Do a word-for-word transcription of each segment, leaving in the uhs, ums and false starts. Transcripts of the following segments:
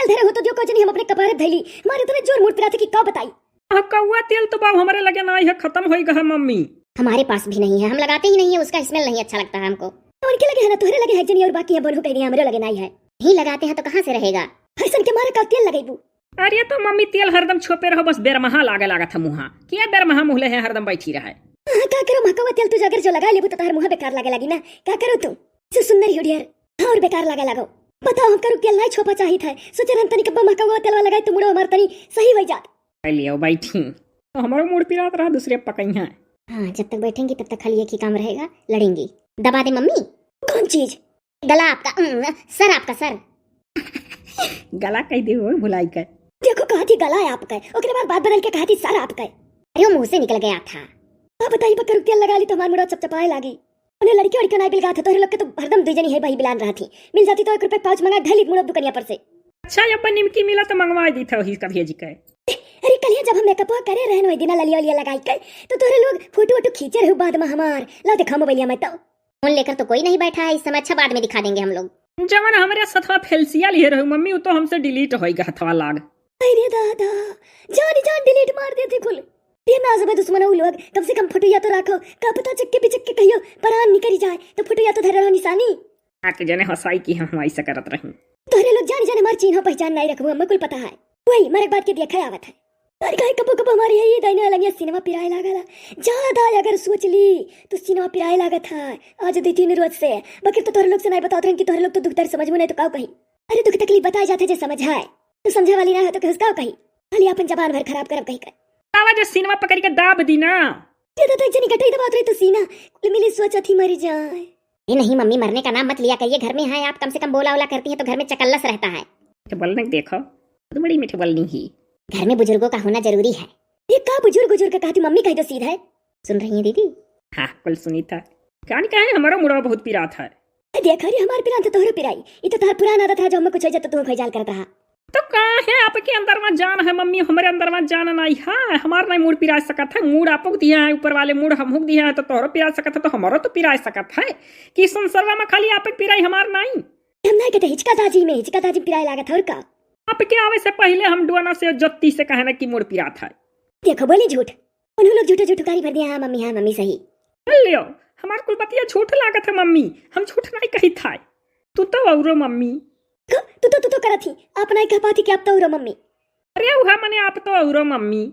धरे हो तो दियो, कोई जनी हम अपने कपारे धैली। हमारे इतने जोर मूड़ पिराथे कि का बताई। हाँ, कौआ तेल तो बाबू हमरे लगे नाई है, खतम होई गया है मम्मी। हमारे पास भी नहीं है, हम लगाते ही नहीं है, उसका smell नहीं अच्छा लगता है हमको। उनके लगे है ना, तोहरे लगे है जनी और बाकी है बोलू कह रही है, हमरे लगे नाई है। नहीं लगाते हैं तो कहाँ से रहेगा? फैशन के मारे का तेल लगेबू? अरे तो मम्मी तेल हरदम छोपे रहो, बस बेरमहा लागे लागत है मुहा। के बेरमहा मुहले है हरदम बैठी रहे। हाँ, का करो महकवा तेल तू अगर जो लगा लेबू तो तोहर मुहा बेकार लागे लागी ना। का करो तू? सु सुंदर हो डियर। हाँ, और बेकार लागे लागो। बताओ हम करू तेल नाई छोपा चाहित है। सोचे रहन तनी कब्बा महकवा तेलवा लगाई तो मुड़ो हमार तनी सही हो जात। ले लियो बैठी। तो हमारो मूड़ पिरात रहा, दूसरे पकइहाँ। हाँ, जब तक बैठेंगी तब तक खाली एक ही काम रहेगा, लड़ेंगी। दबा दे मम्मी। कौन चीज? गला आपका, उम, सर आपका, सर। गला कह दे हो भुलाई के। देखो, कहा थी गला है आपका, ओकरे बाद बात बदल के कहा थी सर आपका। अरे, वो मुंह से निकल गया था। अब बताई, पक्का रुक तेल लगा ली तो हमार मुड़वा चपचपाए लागी। उन्हें लड़की वड़की नाई बिलगात है, तोहरे लोग के तो हरदम दुई जनी है भाई बिलान रहा थी। मिल जाती तो एक रुपये पाउच मंगा ढली मुड़ो दुकानिया पर से। अच्छा, ये पर निमकी मिला तो मंगवा दी था वही का भेज के। अरे, कल जब हम मेकअप करे रहन वही दिना ललिया वलिया लगाई के, तो तोहरे लोग फोटो वोटो खींचे रहे बाद में हमार। ला देखा मोबाइलिया में तो। फोन लेकर तो कोई नहीं बैठा है इस समय। अच्छा, बाद में दिखा देंगे हम लोग। जवन हमरे सथवा फेलसिया लिए रहू मम्मी, वो तो हमसे delete होई गया हथवा लाग। अरे दादा, जान जान delete मार देते कुल। ये ना जबे दुश्मन हो लोग, कम से कम फोटो या तो रखो, का पता चक्के पिचक के कहियो परान निकल जाए, तो फोटो या तो धरे रहो निशानी। आके जने हंसाई की हम ऐसा करत रही। तोहरे लोग जान जान हमार चीन्ह पहचान नहीं रखबू, हमें कुल पता है। वही मरक बात के देखा आवत है। अरे काहे कबो कबो हमारे यही दाहिने अलंगिया सिनेमा पिराए लागला। ज्यादा अगर सोच ली तो सिनेमा पिराए लागत है। आज दो तीन रोज से। बाकी तो तोहरे लोग से नहीं बतावत रहन कि तोहरे लोग तो दुख दर्द समझ में नहीं तो काव कही। अरे दुख तकलीफ बताए जाते जे समझ है। तू समझे वाली ना हो तो कहस काव कही। खाली अपन जबान भर खराब करब कही कर। आवा जे सिनेमा पकड़ के दाब दी ना। ये तो एक जनी गटई दबावत रही तो सीना। कुल मिली सोचत ही मर जाए। ये नहीं मम्मी, मरने का नाम मत लिया करिए। घर में हैं आप, कम से कम बोला ओला करती हैं तो घर में चकल्लस रहता है। तो बोलने को देखो, तो बड़ी मीठी बोलनी ही। घर में बुजुर्गों का होना जरूरी है। ये का बुजुर्ग उजुर्ग कहती मम्मी, कह दो सीधा है। सुन रही है दीदी? हाँ, कुल सुनी था। कहानी क्या है, हमारा मुड़वा बहुत पिरात है। ए, देखा रे, हमार पिरान तो तोहरो पिराई। ई तो तोहर पुरान आदत रहा, जो हमें कुछ हो जाता, तू खजाल करत रहा। तो काहे आपके अंदर में जान है मम्मी, हमरे अंदर में जान नहीं है। हमार नहीं मूड़ पिराए सकत है, मूड़ आपक दिया है ऊपर वाले, मूड़ हमहुक दिया है, तो तोहरो पिराए सकत है, तो हमारो तो पिराए सकत है। कि संसरवा में खाली आपक पिराई, हमार नहीं। हम नहीं कहते हिचका दाजी में, हिचका दाजी पिराए लागत है और का। आपके आवे से पहले हम डोना से जोत्ती से कहे ना कि मूड़ पिरात है। देखो बोली झूठ, उन्हों लोग झूठो झूठो गारी भर दिया, हाँ मम्मी, हाँ मम्मी सही। सुन लियो, हमार कुल बतिया झूठ लागत है मम्मी, हम झूठ नहीं कही था। तू तो औरो मम्मी। क-, तू तो, तू तो करत ही, आप नहीं कह पाती कि आप तो औरो मम्मी। अरे उहा मने आप तो औरो मम्मी।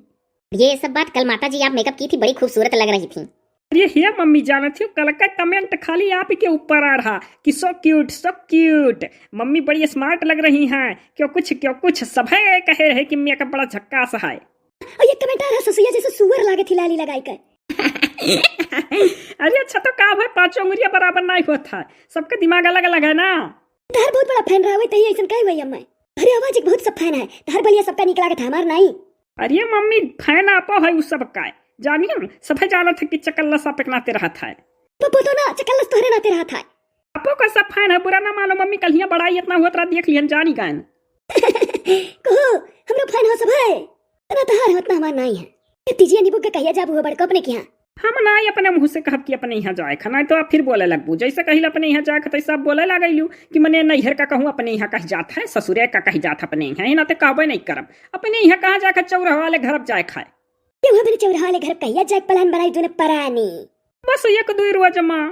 ये सब बात कल माता जी आप मेकअप की थी, बड़ी खूबसूरत लग रही थी। अरे हे मम्मी, जानत हो कल का comment खाली आप के ऊपर आ रहा कि so cute, so cute, मम्मी बड़ी smart लग रही हैं, क्यों कुछ, क्यों कुछ, सभे कहे रहे कि मेकअप बड़ा झक्कास है। और ये comment आ रहा ससुइया जैसे सुअर लागे थी लाली लगाई के। अरे अच्छा तो का भाई, पाँचों उंगलियां बराबर नहीं होता है, सबका दिमाग अलग अलग है ना। तहर बहुत बड़ा fan रहा, वही तही ऐसन कहे हुए अम्मा। अरे आवाज एक बहुत सब fan है, तहर बोलिया सबका निक लागत है, हमार नहीं। अरे मम्मी, fan आपो है उ सब का है, जानियो सभे जानत है कि चकल्लस आप एक नाते रहत है। पप्पो तो ना चकल्लस तोहरे नाते रहत है। आपो का सब fan है, बुरा ना मानो मम्मी, कल हियां बड़ाई इतना हुआ तरा देख लिहन जानी गायन। कहो, हमरो fan हो सब है। इतना तहार है, उतना हमार नाई है। ए, तीजिया नींबू के कहिया जाबू हो बड़को अपने के यहाँ? हम नाई अपने मुँह से कहब कि अपने यहाँ जाए खा, नाई तो आप फिर बोले लगबू। जैसे कहिल अपने यहाँ जाए खा, तैसे आप बोले लागैलू कि मने नैहर का कहूँ अपने यहाँ कह जात है, ससुरे का कह जात है अपने यहाँ, ये नाते कहबे नहीं करब। अपने यहाँ कहाँ जाए खा, चौराहा वाले घर अब जाए खाए। ये वहाँ मेरे चौराहा वाले घर कहिया जाए plan बनाई तूने परानी। बस एक दुई रोज माँ,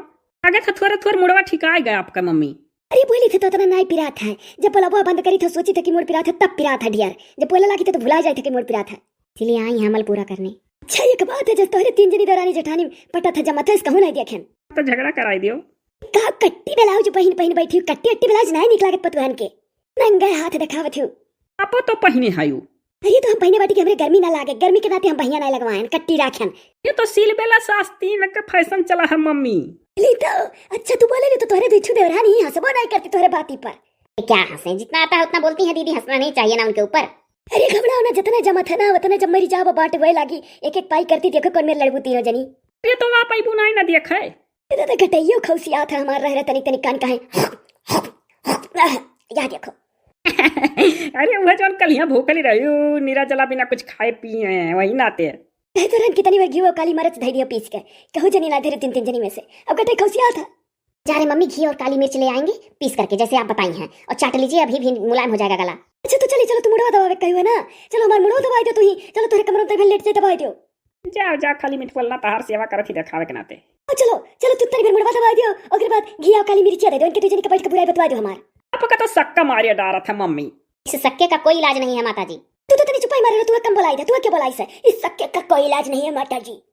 आगे था थोड़ा थोड़ा मुड़वा ठिकाए गया आपका मम्मी। अरे बोली थे तो इतना नाई पिरात है, जब बोला वो बंद करी थे सोची थे कि मूड़ पिरात है तब पिरात है डियर, जब बोले लागी थे तो भुला जाए थे कि मूड़ पिरात है। इसलिए आई हैं अमल पूरा करने। अच्छा एक बात है, जब तोहरे तीन जनी देवरानी जेठानी पटा था जमा था, इसका हूँ नहीं देखेन। तो झगड़ा कराई दियो। का कट्टी ब्लाउज पहिन पहिन बैठी हूँ, कट्टी अट्टी ब्लाउज नहीं निक लागत पतुहन के, नंगे हाथ दिखावत हूँ। आपो तो पहिने हायू। अरे तो हम पहिने बाटी कि हमरे गर्मी ना लागे, गर्मी के नाते हम बहिया नहीं लगवाएन, कट्टी राखेन। ये तो सील बेला सास्तीन का fashion चला है मम्मी। ली तो, अच्छा तू बोले ली तो तोहरे दुई ठू देवरानी हंसबो नहीं करती तोहरे बाती पर। ये क्या हंसे, जितना आता है उतना बोलती हैं दीदी, हंसना नहीं चाहिए ना उनके ऊपर। अरे घबराओ ना, जितना जमा था ना उतना जब मरी जाओ बाट वह लागी, एक एक पाई करती देखो कौन मेरे लड़बू तीनों जनी। ये तो आप आई बुनाई ना देखे। इधर तो घटैयो खौसियात है हमार रह रहे तनिक तनिक कान का है। या देखो। अरे वह जौन कल यहाँ भूखली रही, नीरा जला बिना कुछ खाए पिए हैं, वही नाते। कहे तो रहन कितनी बार घी और काली मिर्च धई दियो पीस के, कहू जनी ना धरे तीन तीन जनी में से। अब घटै खौसियात है। जा रहे मम्मी, घी और काली मिर्च ले आएंगे पीस करके, जैसे आप बताई हैं, और चाट लीजिए, अभी भी मुलायम हो जाएगा गला। अच्छा तो चली, चलो तू मुड़वा दबावे कही हो ना, चलो हमार मुड़वा दबाई दियो तू ही, चलो तोहरे कमरा में तनी लेट जाए दबाई दियो। जाओ जाओ, खाली मिठुअल ना तहार सेवा करत ही देखावे के नाते। ओ चलो चलो, तू तनी भर मुड़वा दबाई दियो, ओकरे बाद घी और काली मिर्चिया दे दो, इनके दू जनी के बैठ के बुराई बतवा दियो हमार। आपका तो सक्का मारे डारत है मम्मी। इस सक्के का कोई इलाज नहीं है माता जी। तू तो तनी चुपाई मारे रहो, तू कम बोलाई दे, तू के बोलाई से, इस सक्के का कोई इलाज नहीं है माता जी।